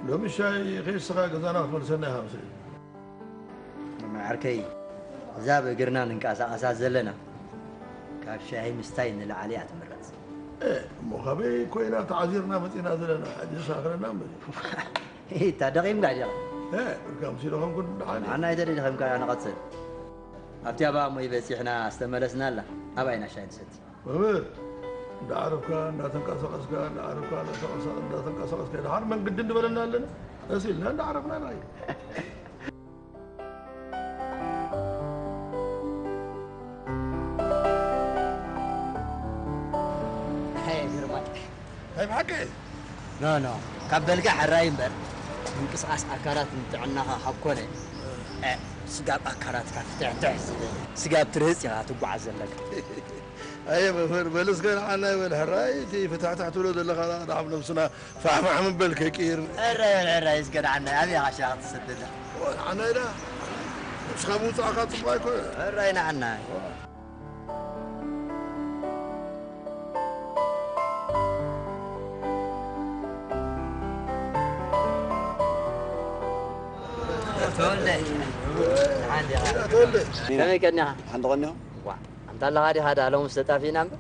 ሎሚ ሻሂ ከይስኻ ገዛና ክትመልሰና ኢኻ መስለኒ። ዓርከይ፣ እዛ ብእግርና ንንቀሳቐሳ ዘለና ካብ ሻሂ ምስታይ ንላዕሊ እያ ትምረጽ። እ፣ እሞ ካበይ ኮይና ተዓዚርና መጺና ዘለና? ሕጂ ሳኽረና እምበል። ኢታ ደኺምካ ዲኻ? እ፣ ብርካ ምሲሉ ኸንኩን ደሓን እየ። ንዓና ኣይተደኺምካ፣ ንቐጽል። ኣብቲ ኣባ እሞ ይበጺሕና ዝተመለስናላ፣ ኣባይና ሻሂ ንሰቲ። መምህር፣ እንዳዓረፍካ፣ እንዳተንቀሳቐስካ፣ እንዳዓረፍካ፣ እንዳተንቀሳ-፣ እንዳተንቀሳቐስካ፣ ደሓር መንገዲ እንድበለና ኣለና። ቀስ ኢልና እንዳዓረፍና ንኸይድ። ሃይ፣ ግርማይ። ናይ ብሓቂ? ኖ፣ ኖ። ካብ በልካ ሕራይ እምበር፣ ምንቅስቓስ ኣካላት ንጥዕናኻ ካብ ኮነ፣ እ፣ ስጋብ ኣካላትካ ፍትሕትሕ ዝብል፣ ስጋብ ትርህጽ ኢኻ ትጓዓዝ ዘለካ። ኣየ መምህር፣ በል እስከ ንዓና ይበል ሕራይ፣ እቲ ፍትሕትሕ ትብሎ ዘለኻ ደኣ ኣብ ነብስና ፋሕፋሕ ምበል ከይቅይር። ሕራይ፣ ሕራይ፣ እስከ ንዓና ኣበይ ኢኻ ሽራ ክትሰደላ? ኦ፣ ንዓና ኢላ? ነብስኻ ምውጻእካ ጽቡቕ ኣይኮነን። ሕራይ ንዓና። ተወልደ፣ ደሓን ዲኻ? ተወልደ። ከመይ ቀኒኻ? ሓንቲ ቀኒኹም? ዋ፣ ኣንታ ኣለኻ ዲኻ? ዳ ሎምስ ተጣፊእና እምበር።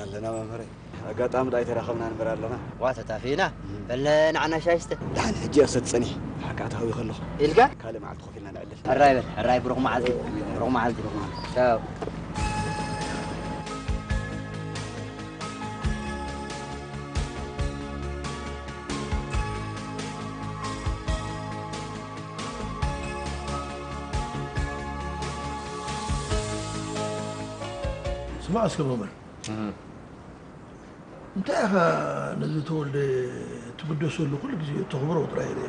ኣለና መምህረይ። ኣጋጣሚ ዳ ኣይተራኸብናን እምበር ኣለና። ዋ፣ ተጣፊእና? እም። በለ ንዓና ሻይ ስተ። ደሓን ሕጂ እያ ሰትጸኒ። ብሓቂ ኣታዊ ከለኹ። ኢልካ? ካልእ መዓልቲ ኮፍ ኢልና ንዕልል። ሕራይ በል፣ ሕራይ ብሩኽ መዓልቲ፣ ብሩኽ መዓልቲ። ቻው። ስማዕ እስከ መምህር። እህ። እንታይ ኢኻ ነዚ ተወልደ ትግደሰሉ? ኩሉ ግዜ ተኽብሮ ጥራይ ኢለ።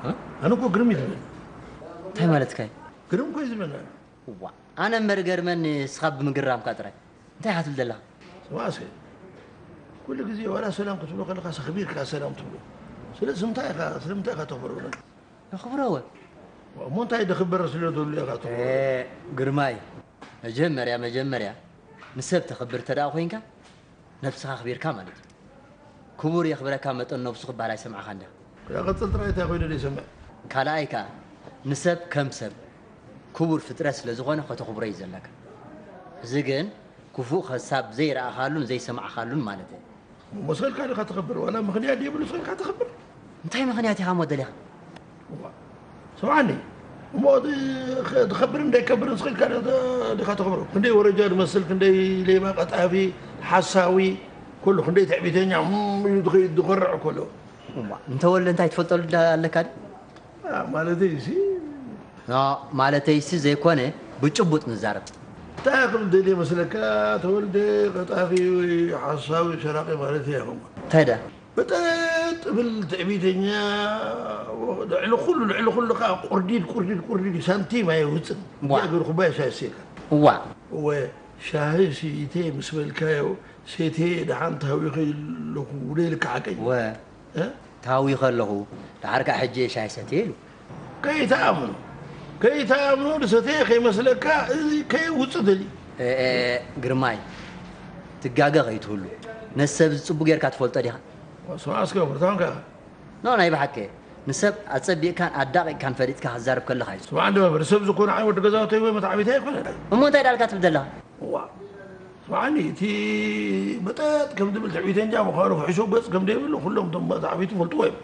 እ? ኣነ እኮ ግርም እዩ ዝብለኒ። እንታይ ማለትካ እዩ? ግርም እኮ እዩ ዝብለኒ። እዋ፣ ኣነ እምበር ገርመኒ ንስኻ ብምግራምካ ጥራይ። እንታይ ኢኻ ትብል ዘለኻ? ስማዕ እስከ፣ ኩሉ ግዜ ዋላ ሰላም ክትብሎ ከለኻ ኣኽቢርካ ሰላም ትብሎ። ስለዚ እንታይ ኢኻ፣ ስለምንታይ ኢኻ ተኽብሮ? የኽብሮ እወ። እሞ እንታይ ደኽብር ስለ ዘሎ ኢኻ ትኽብሮ? እ፣ ግርማይ፣ መጀመርያ፣ መጀመርያ ንሰብ ተኽብር እንተ ደኣ ኮይንካ፣ ነብስኻ ኣኽቢርካ ማለት እዩ። ክቡር የኽብረካ መጠን ነብሱ ክበሃል ኣይሰማዕኻን ዲኻ? ክዳ ቀጽል ጥራይ እንታይ ኮይኑ ዘይሰምዕ? ካልኣይ ከኣ ንሰብ ከም ሰብ ክቡር ፍጥረት ስለ ዝኾነ ከተኽብሮ እዩ ዘለካ። እዚ ግን ክፉእ ክሳብ ዘይረኣኻሉን ዘይሰማዕኻሉን ማለት እዩ። እሞ ስቕ ኢልካ ዲኻ ተኽብር? ዋላ ምኽንያት የብሉ ስቕ ኢልካ ተኽብር? እንታይ ምኽንያት ኢኻ እሞ ደሊኻ? እዋ፣ ስምዓኒ፣ እሞ እቲ ኸ-፣ ዝኸብርን ዘይከብርን ስቕ ኢልካ ዲኻ፣ ዲኻ ተኽብሮ? ክንደይ ወረጃ ዝመስል፣ ክንደይ ሌባ፣ ቀጣፊ፣ ሓሳዊ፣ ኩሉ ክንደይ ትዕቢተኛ፣ እም፣ ኢሉ ዝኸይድ ዝኾርዕ ከሎ። እዋ፣ እንተወልደ እንታይ ትፈልጠሉ ዳ-፣ ኣለካ ድዩ? ኣ፣ ማለተይሲ። ኖ፣ ማለተይሲ ዘይኮነ፣ ብጭቡጥ ንዛረብ። እንታይ ክብል ደልየ መስለካ? ተወልደ ቀጣፊ ወይ ሓሳዊ ሰራቂ ማለት ኣይኮንኩን። እንታይ ደኣ? በጠጥ ብል ትዕቢተኛ፣ ልዕሊ ኩሉ፣ ልዕሊ ኩሉ ከኣ ቁርዲድ፣ ቁርዲድ፣ ቁርዲድ፣ ሳንቲም ኣየውጽን። ዋ። እንታይ ገይሩ ኩባያ ሻሂ ሰትየካ? እዋ። እወ፣ ሻሂ ስኢተ ምስ በልካዮ፣ ሰትየ ደሓን ተሃዊኸ ኣለኹ፣ ደይልካ ሓቀኛ። እወ። እ? ተሃዊኸ ኣለኹ፣ ደሓር ከኣ ሕጂ እየ ሻሂ ሰትየ ኢሉ። ከይትኣምኖ፣ ከይትኣምኖ ዝሰተየ ከይመስለካ፣ እዚ ከየውጽእ ደልዩ። እ፣ እ፣ ግርማይ፣ ትጋገ ከይትህሉ። ነቲ ሰብ እዚ ጽቡቕ ጌርካ ትፈልጦ ዲኻ? ስማዕ እስከ፣ ብርታንካ። ኖ፣ ናይ ብሓቂ። ንሰብ ኣጸቢቕካን ኣዳቒቕካን ፈሊጥካ ክትዛረብ ከለኻ እዩ። ስማዕ እንዶ መምህር፣ ሰብ ዝኾነ ዓይ ወዲ ገዛውተይ ወይ መታዕቢተይ ኣይኮነን። እሞ እንታይ ደኣልካ ትብል ዘለኻ? እዋ፣ ስምዓኒ፣ እቲ መጠጥ ከም ዝብል ትዕቢተኛ ምዃኑ፣ ፍሕሾ ገጽ ከም ዘይብሉ ኩሎም እቶም መታዕቢቱ ይፈልጥዎ እዮም።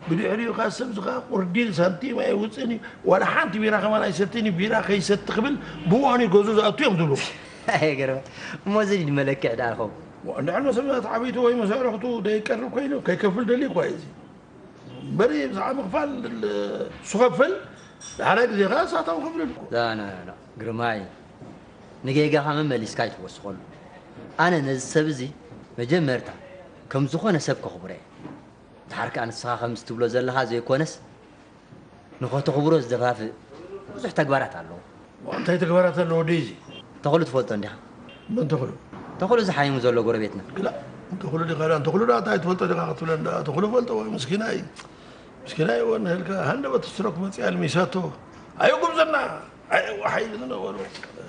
ብድሕሪኡ ከኣ ሰብ ዝኻ ቁርዲን ሳንቲም ኣየውጽእን እዩ፣ ዋላ ሓንቲ ቢራ ከማን ኣይሰትን እዩ፣ ቢራ ከይሰቲ ክብል ብእዋኑ እዩ ገዝኡ ዝኣቱ እዮም ዝብሉ። ኣይገርም። እሞ እዚ ድዩ መለክዒ ደኣ ኸውን? እንድሕር መሰብ ተዓቢቱ ወይ ምስ ኣዕሩኽቱ ደይቀርብ ኮይኑ ከይከፍል ደልዩ እኳ እዩ እዚ። እምበር ብዛዕባ ምኽፋል እሱ ከፍል፣ ዳሕራይ ግዜ ኸኣ ንሳቶም ከፍልልኩ። ላ፣ ላ፣ ላ፣ ላ፣ ግርማይ፣ ንጌጋኻ መመሊስካ ኣይትወስኸሉ። ኣነ ነዚ ሰብ እዚ መጀመርታ ከም ዝኾነ ሰብ ከኽብሮ እየ። ድሓር ከኣ ንስኻ ከምዚ ትብሎ ዘለኻ ዘይኮነስ፣ ንኸተኽብሮ ዝደፋፍእ ብዙሕ ተግባራት ኣለዎ። እንታይ ተግባራት ኣለዎ ወደይ እዚ? ተኽሉ ትፈልጦ እንዲኻ? መን ተኽሉ? ተኽሉ እዚ ሓሚሙ ዘሎ ጎረቤትና። ግላ፣ ተኽሉ ዲኻ ደኣ? ተኽሉ ደኣ እንታይ ትፈልጦ ዲኻ ክትብለኒ ደኣ? ተኽሉ ፈልጦ ወይ ምስኪናይ? ምስኪናይ እወ ንህልካ ሃንደበት ስትሮክ መጺኣ ልሚሳቶ። ኣዩ ጉብዝና! ኣዩ ወሓይ ዝነበሮ።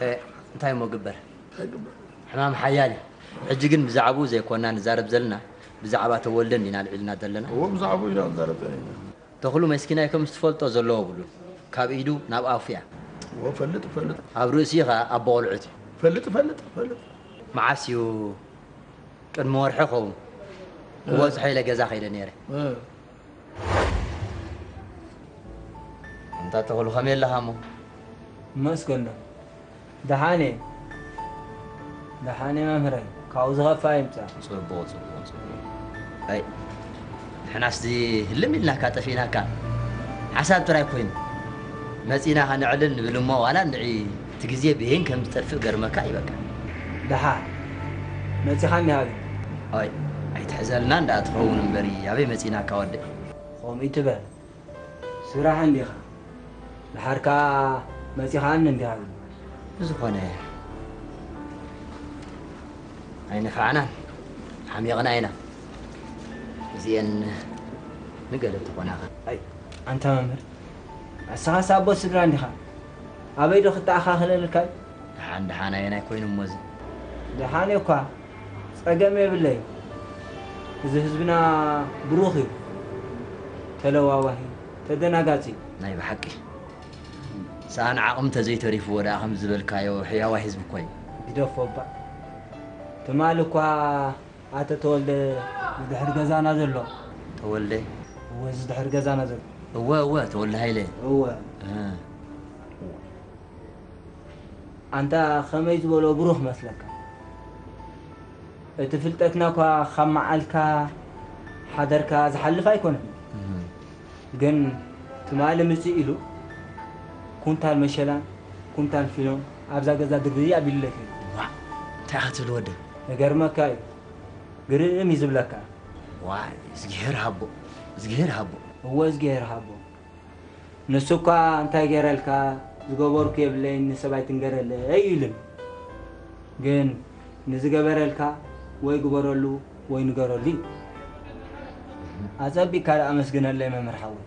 እ፣ እንታይ እሞ ግበር? እንታይ ግበር? ሕማም ሓያል እዩ። ሕጂ ግን ብዛዕባኡ ዘይኮንና ንዛረብ ዘለና፣ ብዛዕባ ተወልደ እንዲና ኣልዒልና ዘለና። እወ ብዛዕባኡ ኢና ንዛረብ ዘለና። ተኽሉ መስኪናይ ከም ዝትፈልጦ ዘለዎ ብሉ ካብ ኢዱ ናብ ኣፉ እያ። እፈልጥ እፈልጥ ኣብ ርእሲ ኸ ኣቦ ቆልዑት እዩ። እፈልጥ እፈልጥ እፈልጥ መዓስ እዩ ቅድሚ ወርሒ ኸውን ክበፅሖ ኢለ ገዛ ከይደ ነይረ። እ፣ እንታ ተኽሉ ከመይ ኣለኻ እሞ? መስገን ዶ ደሓን እየ። ደሓን እየ መምህረይ፣ ካብኡ ዝኸፍእ ኣይምፃእ። ፅቡቕ ፅቡቕ ፅቡቕ። ኣይ ንሕናስ እዚ ህልም ኢልናካ ጠፊእናካ ሓሳብ ጥራይ ኮይኑ መፂና ከነዕልል ንብል እሞ ዋላ እንድዒ እቲ ግዜ ብሄን ከም ዝጠፍእ ገርመካ እዩ በቃ። ደሓን መፂኻ እኒሃ ግን ኣይ ኣይትሕዘልና እንዳ ትኸውን እምበሪ ኣበይ መፂናካ ወደይ። ከምኡ ትበል ስራሕ እንዲኻ ደሓርካ መፂኻኒ እንዲኻ ግን ብዝኾነ ኣይነፋዕናን ሓሚቕና ኢና። እዚአን ንገለ ተኾናኸ ኣይ ኣንታ መምህር ኣስኻስ ኣቦ ስድራ እንዲኻ ኣበይ ዶ ክተኣኻኸለልካ እዩ? ደሓን ደሓን ኣየናይ ኮይኑ እሞ እዚ ደሓን እኳ ጸገም የብለይ። እዚ ህዝብና ብሩኽ እዩ። ተለዋዋሂ፣ ተደናጋጺ። ናይ ብሓቂ ሰኣን ዓቕሚ ተዘይተሪፍዎ ደኣ ከም ዝበልካዮ ሕያዋይ ህዝቢ እኮ እዩ። ግደፎ እባ። ትማሊ እኳ ኣተ ተወልደ ዝድሕር ገዛና ዘሎ። ተወልደ እወ ዝድሕር ገዛና ዘሎ። እወ እወ ተወልደ ሃይለ እወ ኣንታ ከመይ ዝበሎ ብሩኽ መስለካ እቲ ፍልጠትና እኳ ካብ መዓልካ ሓደርካ ዝሓልፍ ኣይኮነን ግን ትማሊ ምፅእ ኢሉ ኩንታል መሸላን ኩንታል ፊኖን ኣብዛ ገዛ ድርብይ ኣቢሉለይ ከይዱ እንታይ ኢኻ ትብል ወደ እገርመካ እዩ ግርም እዩ ዝብለካ ዋይ እዝግሄር ሃቦ እዝግሄር ሃቦ እወ እዝግሄር ሃቦ ንሱ እኳ እንታይ ገይረልካ ዝገበርኩ የብለይን ንሰብ ኣይትንገረለይ ኢሉኒ። ግን ንዝገበረልካ ወይ ግበረሉ ወይ ንገረሉ እዩ። ኣጸቢቕካ ደኣ ኣመስግነለይ መምህር ሓወይ።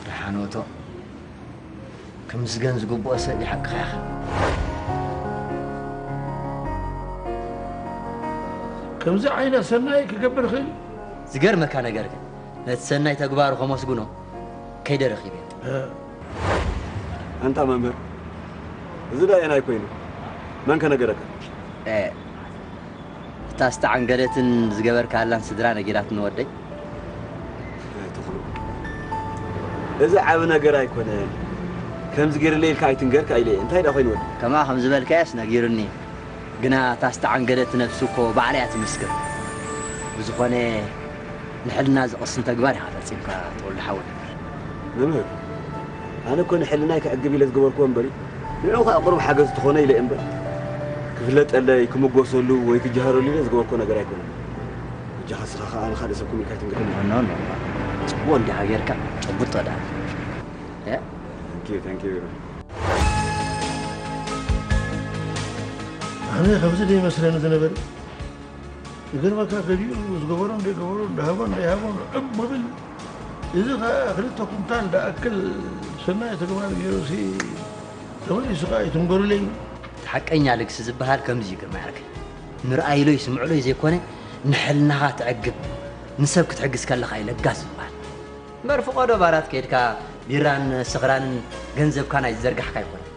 ደሓን እቶ ክምስገን ዝግብኦ ሰብ እዩ ሓቅኻ ኢኻ። ከምዚ ዓይነት ሰናይ ክገብር ይኽእል እዩ። ዝገርመካ ነገር ግን ነቲ ሰናይ ተግባሩ ከመስግኖ ከይደ ረኺበ። ኣንታ መምህር፣ እዚ ዳየናይ ኮይኑ? መን ከነገረካ? እታ ዝተዓንገለትን ዝገበርካላን ስድራ ነጊራትኒ ወደይ። ተኽሉ፣ እዚ ዓቢ ነገር ኣይኮነን። ከምዚ ገይርለ ኢልካ ኣይትንገር ከ ኢለ እንታይ ዳ ኮይኑ ወዲ? ከማ ከም ዝበልካያስ ነጊሩኒ። ግና እታ ዝተዓንገለት ነብሱ እኮ ባዕላ እያ ትምስክር። ብዝኾነ ንሕልና ዝቕስን ተግባር ኢኻ ፈጺምካ ተወልደ ሓወይ። መምህር፣ ኣነ እኮ ንሕልናይ ከዕግብ ኢለ ዝገበርክዎ እምበሪ ንዕኡ ከኣ ቅሩብ ሓገዝ ትኾኖ ኢለ እየ እምበር ክፍለጠለይ፣ ክምጎሰሉ ወይ ክጀሃረሉ ኢለ ዝገበርክዎ ነገር ኣይኮነን። በጃኻ ንስኻ ከኣ ንኻልእ ሰብ ኮሚካ ኣይትንገረኒ። ኖ ኖ ኖ። ጽቡቕ እንዲኻ ጌርካ ጭቡጦ ደኣ። እ? Thank you, thank you. ኣነ ከምዚ ደይመስለኒ ዝነበረ። ይገርመካ ገሊኡ ዝገበሮን ዘይገበሮን ዝሃቦን ዘይሃቦን ዕብ ምብል እዚ ኸኣ ክልተ ኩንታል ዝኣክል ሰናይ ተግባር ገይሩሲ ተመሊሱ ኸኣ ኣይትንገሩለይ። እቲ ሓቀኛ ልግሲ ዝበሃል ከምዚ እዩ ግርማይ ዓርከይ። ንርኣይሎይ ስምዕሎይ ዘይኮነ ንሕልናኻ ተዕግብ ንሰብ ክትሕግዝ ከለኻ እዩ ለጋስ ዝበሃል። እምበር ፍቐዶ ባራት ከይድካ ቢራን ስኽራንን ገንዘብካ ናይ ዝዘርጋሕካ ኣይኮነን።